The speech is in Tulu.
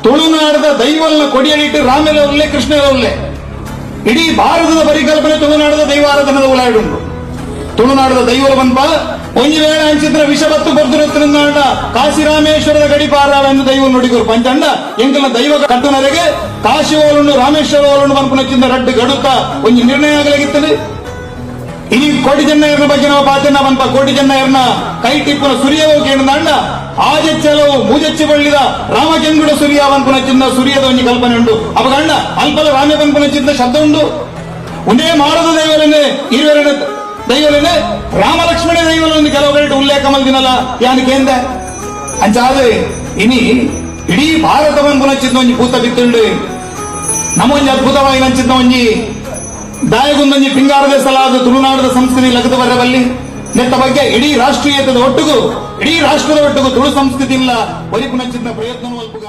ತುಳುನಾಡದ ದೈವಲ್ನ ಕೊಡಿಯಡಿಟ್ಟು ರಾಮೆಲ ಉಲ್ಲೆ, ಕೃಷ್ಣಲ ಉಲ್ಲೆ. ಇಡೀ ಭಾರತದ ಪರಿಕಲ್ಪನೆ ತುಳುನಾಡದ ದೈವಾರಾಧನದ ಉಲಾಯಿಡುಂಡು. ತುಳುನಾಡದ ದೈವಲ ಪನ್ಪ, ಒಂಜಿ ವೇಳೆ ಅಂಚಿತ್ರ ವಿಷಬತ್ತು ಬೊರ್ದುರತ್ತಿನಾಂಡ ಕಾಶಿ ರಾಮೇಶ್ವರದ ಗಡಿ ಪಾರಾವೆಂದು ದೈವ ನುಡಿಗುರು ಪಂಚಂಡ. ಎಂಕಲ್ನ ದೈವ ಕಟ್ಟುನರೆಗೆ ಕಾಶಿ ಓಲುಂಡು, ರಾಮೇಶ್ವರ ಓಲುಂಡು ಪನ್ಪುನ ಚಿಂತ ರಡ್ಡು ಗಡುತ್ತ ಒಂಜಿ ನಿರ್ಣಯ ಆಗಲಾಗಿತ್ತದೆ. ಇನಿ ಕೋಟಿ ಚೆನ್ನಯರ್ನ ಬಗ್ಗೆ ನಾವು ಪಾತೆರ್ನ ಪನ್ಪ, ಕೋಟಿ ಚೆನ್ನಯರ್ನ ಕೈ ಟಿಪ್ಪುನ ಸುರಿಯವು ಕೇಂದ್ರ ಆಜೆಚ್ಚಲವು ಮೂಜೆಚ್ಚಿ ಬಳ್ಳಿದ ರಾಮಕೆಂಗುಡ ಸುರಿಯ ಪನ್ಪುನ ಚಿನ್ನ ಸುರಿಯದ ಒಂಜಿ ಕಲ್ಪನೆ ಉಂಡು. ಅಪಗಂಡ ಅಲ್ಪಲ ರಾಮೆ ಪನ್ಪುನ ಚಿಂತ ಶಬ್ದ ಉಂಡು. ಒಂದೇ ಮಾರದ ದೈವಲನೆ, ಇರುವರನ ದೈವಲನೆ, ರಾಮಲಕ್ಷ್ಮಣ ದೈವಲನ್ನು ಕೆಲವು ಕಡೆ ಉಲ್ಲೇಖ ಮಲ್ದಿನಲ್ಲ ಯಾನ್ ಕೇಂದ್ರ. ಅಂಚಾದ ಇನಿ ಇಡೀ ಭಾರತ ಪನ್ಪುನ ಚಿಂತ ಒಂಜಿ ಪೂತ ಬಿತ್ತುಂಡು. ನಮ್ಮೊಂಜಿ ಅದ್ಭುತವಾಗಿ ನಂಚಿದ್ದ ಒಂಜಿ ದಾಯಗುಂದೊಂಜಿ ಪಿಂಗಾರದ ಸಲಾದ ತುಳುನಾಡದ ಸಂಸ್ಕೃತಿ ಲಗದ ಬರಬಲ್ಲಿ. ನೆತ್ತ ಬಗ್ಗೆ ಇಡೀ ರಾಷ್ಟ್ರೀಯತೆದ ಒಟ್ಟುಗು, ಇಡೀ ರಾಷ್ಟ್ರದ ಒಟ್ಟುಗು ತುಳು ಸಂಸ್ಕೃತಿ ಇಲ್ಲ ಒರಿಪುನಂಚಿನ ಪ್ರಯತ್ನ ಮಲ್ಪುಗ.